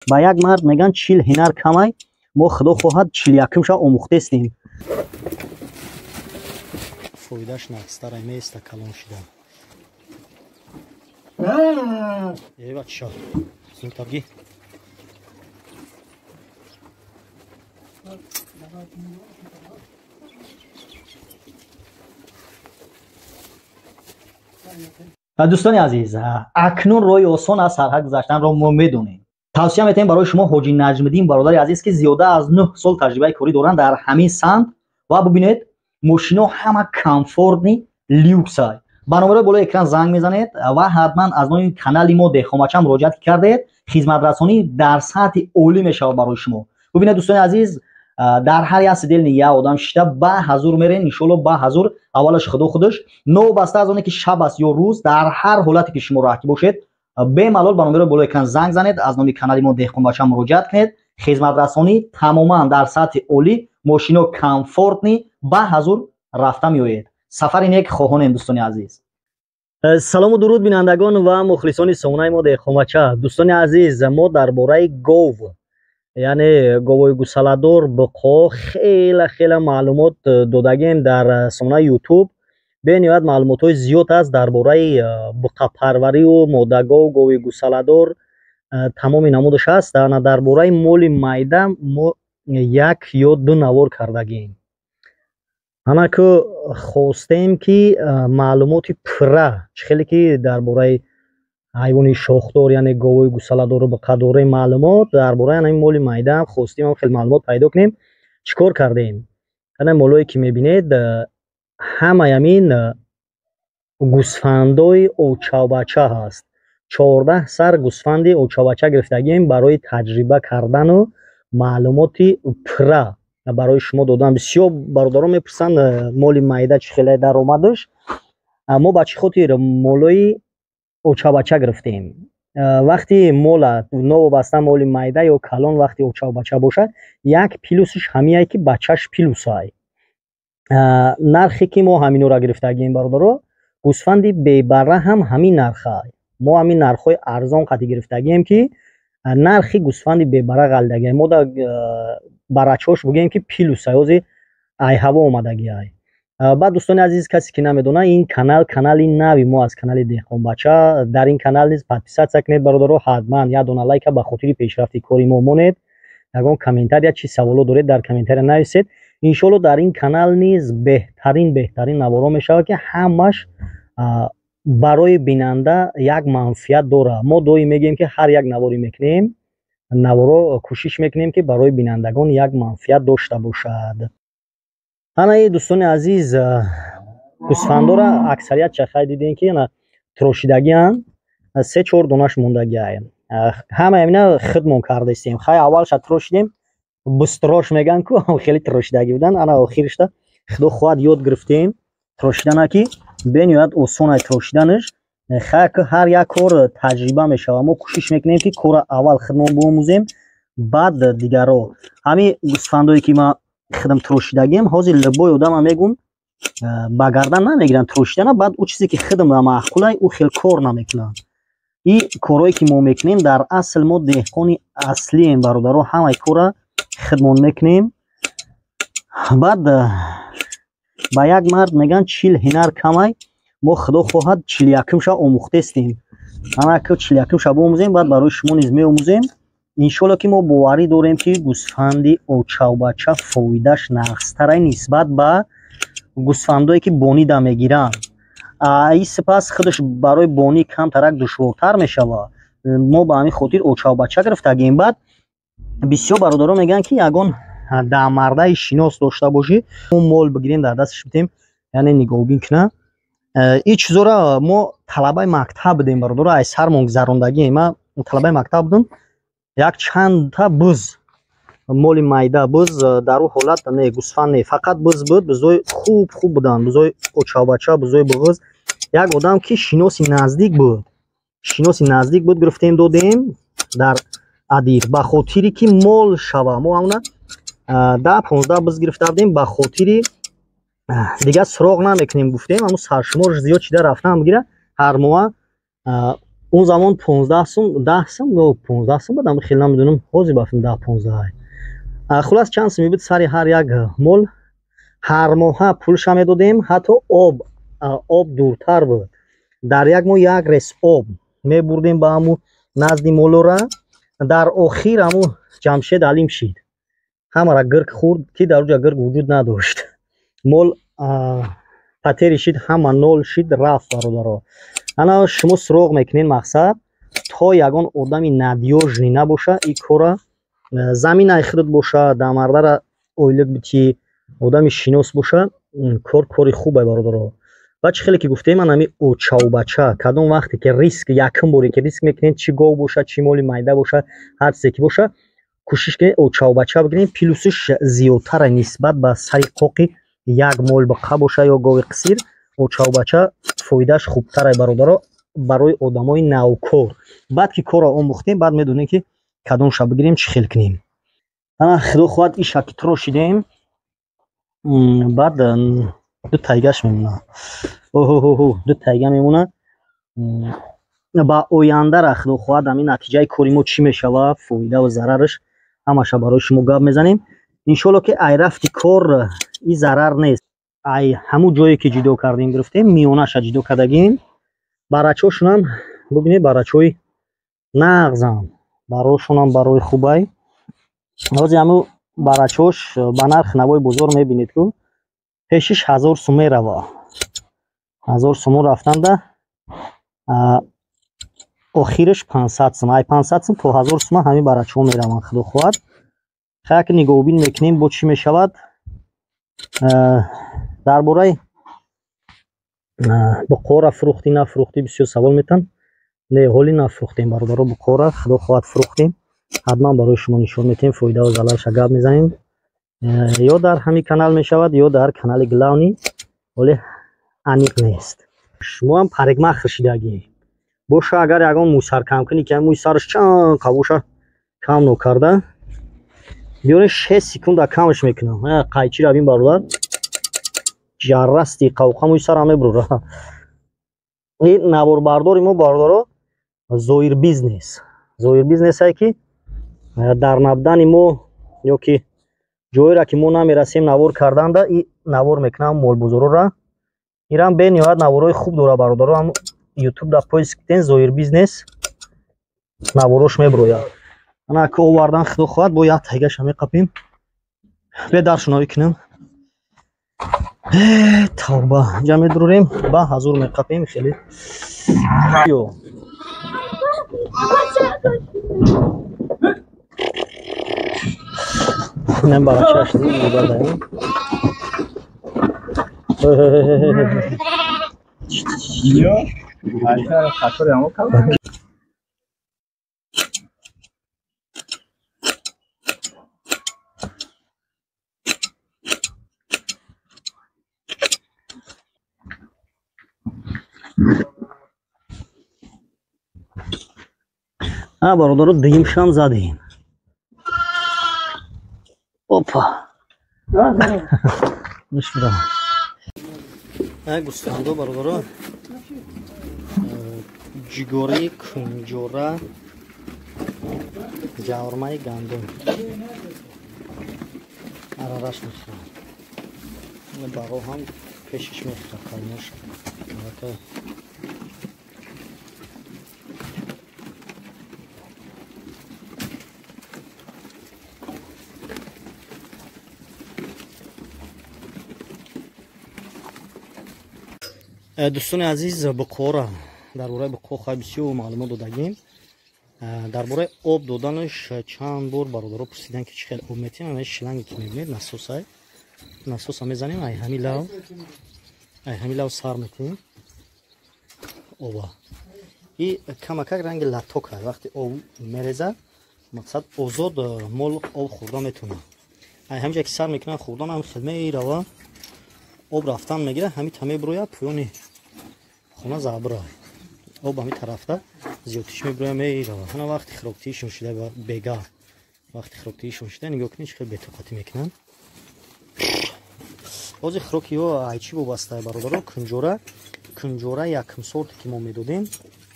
Ба як мард мегӯянд 40 ҳунар камай, мо худо хоҳад 41-умша омӯхтестем. Фоидаш нақстара места калон шида. Э бача, зудтарги. Дӯстони азиз, акнун роҳи осон аз сарҳад гузаштанро мо медонем. Тавсия метаҳем барои шумо Ҳоҷи Наҷмиддин бародари азиз, ки зиёда аз 9 сол таҷрибаи корӣ доранд дар ҳамин самт. Ва бубинед, мошино ҳама комфортный люксай. Ба номерои болои экран занг мезанед ва ҳатман аз номи канали мо Деҳқонбача муроҷиат кардед. Хизматрасонӣ дар сатҳи олӣ мешавад барои шумо. Бубинед дӯстони азиз, дар ҳар як сидельни як одам шишта ба ҳазур мерен, иншоалло ба ҳазур. Аввалаш худо худаш, новобаста аз оне ки шаб аст ё рӯз, дар ҳар ҳолате ки шумо раҳкӣ бошед, бемалол ба номерои болои экран занг занед, аз номи канали мо Деҳқонбача муроҷиат кунед. Хизматрасонӣ тамоман дар сатҳи олӣ, мошино комфортный, ба ҳазур рафта меоед. Сафари нек хоҳонем дӯстони азиз. Салому дуруд бинандагон ва мухлисони сомонаи мо Деҳқонбача. Дӯстони азиз, мо дар бораи гов, яъне говои гусаладор, буқо хела хела маълумот додагем дар сомонаи ютуб. Бениҳоят маълумотҳои зиёд аст дар бораи буқапарварию модагов, гови гусаладор, тамоми намудаш аст. Ана дар бораи моли майда мо як ё ду навор кардагем. Ана ку хостем ки маълумоти пурра, чӣ хеле ки дар бораи ҳайвони шохдор, яъне говои гусаладору буқадори маълумот, дар бораи ана ин моли майда ҳам хостем ҳам хеле маълумот пайдо кунем. Чӣ кор кардем? Ана молое ки мебинед, ҳамаи ҳамин гусфандои очавбача ҳаст. 14 сар гусфанди очавбача гирифтагием барои таҷриба кардану маълумоти пурра барои шумо додан. Бисёр бародарон мепурсанд, моли майда чӣ хеле даромадаш. Мо ба чӣ хотир молои очавбача гирифтем? Вақти мола новобаста моли майда ё калон, вақти очавбача бошад, як плюсиш ҳамияе ки бачаш плюсай. Нархе ки мо ҳаминора гирифтагием бародаро, гӯсфанди бебарра ҳам ҳамин нархай. Мо ҳамин нархҳои арзон қатӣ гирифтагием ки нархи гӯсфанди бебарра ғалидагием. Мо да барачош бигӯем ки плюсай, ҳози ай ҳаво омадагиай. Баъд дӯстони азиз, касе ки намедонад, ин канал канали нави мо аз канали Деҳқонбача. Дар ин канал низ подписаться кунед бародаро, ҳатман як дона лайка ба хотири пешрафти кори мо монед. Ягон комментария, чӣ саволо доред, дар комментария нависед. Иншоалло дар ин канал низ беҳтарин наворо мешавад, ки ҳамаш барои бинанда як манфиат дорад. Мо доим мегӯем ки ҳар як наворе мекунем, наворо кӯшиш мекунем ки барои бинандагон як манфиат дошта бошад. Ана и дӯстони азиз, гӯсфандора аксарият чахай дидем ки ана тирошидагианд, 3-4 донаш мондагиай. Ҳамаи ҳамина хидмон кардаистем. Хай аввалша тирошидем, бустрош мегӯянд ку, хеле тирошидагӣ буданд. Ана охиришта худо хоҳад ёд гирифтем тирошидана, ки бениҳоят осонай тирошиданаш. Хай ҳар як кор таҷриба мешавад. Мо кӯшиш мекунем ки корро аввал худмон биомӯзем, баъд дигарро. Ҳамин гӯсфандое ки ман худам тирошидагием, ҳозир либои одама мегӯм ба гардан намегиранд тирошидана, баъд ӯ чизе ки худам маъқулай, ӯ хел кор намекунад. И корҳое ки мо мекунем, дар асл мо деҳқони аслием бародаро, ҳамаи корра худмон мекунем. Баъд ба як мард мегӯянд 40 ҳунар камай, мо худо хоҳад 41-умша омӯхтестем. Ана ку 41-умша биомӯзем, баъд барои шумо низ меомӯзем. Иншоалло ки мо боварӣ дорем ки гӯсфанди очавбача фоидаш нақстарай нисбат ба гӯсфандое ки бонида мегиранд. И сипас худаш барои бонӣ камтарак душвортар мешавад. Мо ба ҳамин хотир очавбача гирифтагием. Баъд бисёр бародарон мегӯянд ки ягон дамардаи шинос дошта бошӣ, мо мол бигирем, дар дасташ битем, яъне нигоҳубин кунад. Ин чизоро мо талабаи мактаб будем бародаро, ай сармон гузарондагием. Ман талабаи мактаб будам, як чандта буз, моли майда буз, дар ӯ ҳолат не гӯсфанд не, фақат буз буд. Бузои хуб хуб буданд, бузои очавбача, бузои буғуз. Як одам ки шиноси наздик буд, шиноси наздик буд, гирифтем додем дар адир, ба хотире ки мол шава. Мо ҳамона 10-15 буз гирифта будем, ба хотири дигар суроғ намекунем гуфтем, ҳамун саршуморш зиёд шида рафтан бигира, ҳар моҳа Он замон 15 сум, 10 сум ё 15 сум буд, хеле намедонам, ҳозир бафтам 10-15. Хулас чанд сум буд сари ҳар як мол. Ҳар моҳа пулша медодем, ҳатто об дуртар буд. Дар як моҳ як рес об мебурдем ба ҳаму назди молора. Дар охир ҳаму Ҷамшед алим шид. Ҳамара гирк хӯрд, ки дар уҷа гирк вуҷуд надошт. Мол патери шид, ҳама нол шид, рафт бародаро. Ана шумо суроғ мекунед мақсад, то ягон одами надёжный набоша, и кора заминаи худат боша, дамардара ойлик битӣ, одами шинос боша, кор кори хубе бародаро. Ва чӣ хеле ки гуфтем, ман ҳами очавбача, кадом вақте ки риск, якум боре ки риск мекунед, чӣ гов боша, чӣ моли майда боша, ҳар чизе ки боша, кӯшиш кунед очавбача бигиред, плюсиш зиёдтара нисбат ба сари қоқи як мол буқа боша ё гови қисир. Очавбача фоидааш хубтара бародаро барои одамои навкор. Баъд ки корро омӯхтем, баъд медонем ки кадомша бигирем, чӣ хел кунем. Ана худо хоҳад иша ки трошидем, баъд ду тайгаш мемона. Оҳоҳо, ду тайга мемона. Ба ояндара худо хоҳад ҳамин натиҷаи кори мо чӣ мешавад, фоида ва зарараш ҳамаша барои шумо гап мезанем. Иншоалло ки ай рафти кор и зарар нест. Ай ҳамун ҷое ки ҷудо кардем гирифтем, миёнаша ҷудо кардагим. Барачошунам бубинед, барачои нағзам, барошунам барои хубай. Ҳозир ҳамун барачош ба нархи навои бозор мебинед ку пешиш 1000 сум мерава. 1000 сум рафтанда охираш 500 сум. Ай 500 сум то 1000 сум ҳамин барачо мераванд худо хоҳад. Хай ки нигоҳубин мекунем бо чӣ мешавад. Дар бораи буқора фурӯхтӣ нафурӯхтӣ бисёр савол метан. Не, ҳоли нафурӯхтем бародаро буқора, худо хоҳад фурӯхтем. Ҳатман барои шумо нишон метем, фоида ва залалша гап мезанем. Ё дар ҳамин канал мешавад, ё дар канали главни, ҳоле аниқ нест. Шумо ҳам парикмахер шидагӣ боша, агар ягон мӯй саркам кунӣ, ки мӯи сараш чанд қабоша кам нокарда, биёред 6 секунда камаш мекунам. Қайчира бин бародар, ҷаррасти қавқа мӯи сарам мебурора. Ин наворбардори мо бародаро Зоир бизнес. Зоир бизнесае ки дар набдани мо ё ки ҷоеро ки мо намерасем навор карданда, и навор мекунам молбозорора. Ирам бениҳоят наворҳои хуб дора бародаро. Ҳам ютуб да поиск кунед Зоир бизнес, наворош меброяд. Ана ки овардан худо хоҳад бо як тайгаша меқапем. Бе даршуноӣ кунем. Тавба, инҷа медурем, ба ҳазур меқапем хеле. Ё. Инам барачаш мебардаем. Ё, айта хатори амо кал. Бародаро дуюмшам задем. Опа. Нушбира. Гӯсфандо бародаро ҷигори кунҷора, ҷаврмаи гандум арараш мехӯрад. Баро ҳам пешиш мехӯрад калмош. Дӯстони азиз, буқора дар бораи буқо хай бисёр маълумот додагим. Дар бораи об доданаш чанд бор бародаро пурсидан ки чӣ хел об метиҳем. Ана шланге ки мебинед насосай, насоса мезанем, ай ҳамин лав сар метиҳем оба. И камакак ранги латока, вақте об мерезад, мақсад озод мол об хӯрда метавонад. Ай ҳамин ҷа ки сар мекунад хӯрдан, ҳам хел мерава, об рафтан мегирад, ҳамин та меброяд поёни хона забра. Об ҳамин тарафта зиёдтиш меброяд, мерава. Ҳана вақти хӯроктиишон шида бега, вақти хӯроктиишон шида нигоҳ кунед чӣ хел бетоқатӣ мекунанд. Ҳозир хӯроки ё ай чӣ вобастае бародаро? Кунҷора, кунҷора якум сорте ки мо медодем,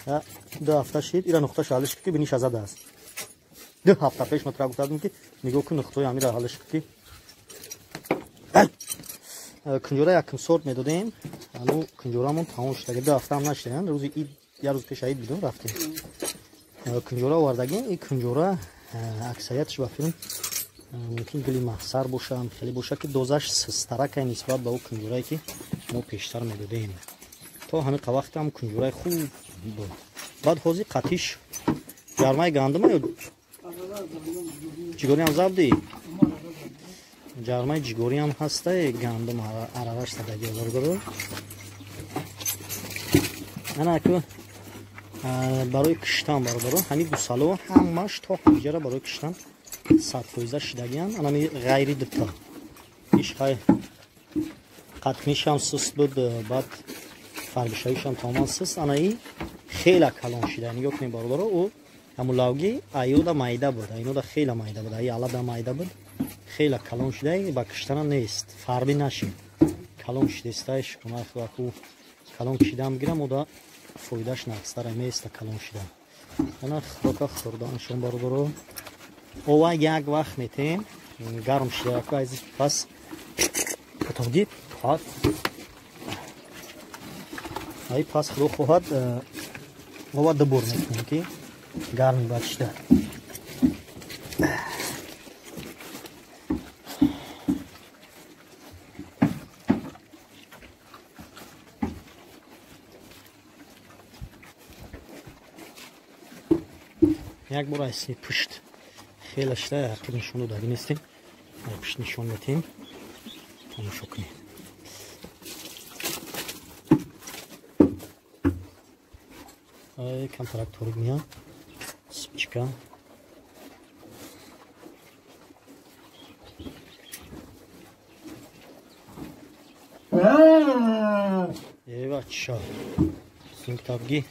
Ду ҳафта шид, ира нуқташ ҳалиш ки биниш азада аст. Ду ҳафта пеш ма тра гуфтадем ки нигоҳ кун нуқтаи ҳамира ҳалиш ки. Кунҷора якм сорт медодем, ану кунҷорамон тамом шуд. Ду ҳафта ҳам нашидем, рӯзи ид, як рӯз пеш аид бидум рафтем. Кунҷора овардагем, ин кунҷора аксариятш ба филм мумкин гули маҳсар боша, хеле боша ки дозаш сустаракай нисбат ба ӯ кунҷорае ки мо пештар медодем. То ҳамин вақт ҳам кунҷораи хуб буд. Баъд ҳозир қатиш ҷармаи гандума ё ҷигориам забди? Ҷармаи ҷигориам ҳаста, гандум арараш садаги бародаро. Ана ку барои киштан бародаро, ҳамин гусало ҳамаш то ҳамиҷара барои киштан 100% шидагиан. Анами ғайри дута. Иш хай қатмишам суст буд, баъд фарбишавишам тамоман суст. Анаи хела калон шида. Нигоҳ кунед бародаро, ӯ ҳамун лавги аюда майда буд, айнода хела майда буд, аи алада майда буд, хела калон шида, ба киштана нест, фарби нашид. Калон шидестай, шукрона Худо, калон кишидам гирам, ода фоидаш нақстара места калон шида. Ана хӯрока хӯрданшон бародаро. Ова як вақт метем, гарм шида, аз пас потомги пас ай пас Худо хоҳад ова ду бор мекунем ки гарм бад шида. Як бор аз пушт хеле шида ақиб нишон додаги нестем, пушт нишон метем, тамошо кунед. Камтарак торик меяд, спичка. Ева ча синктабги.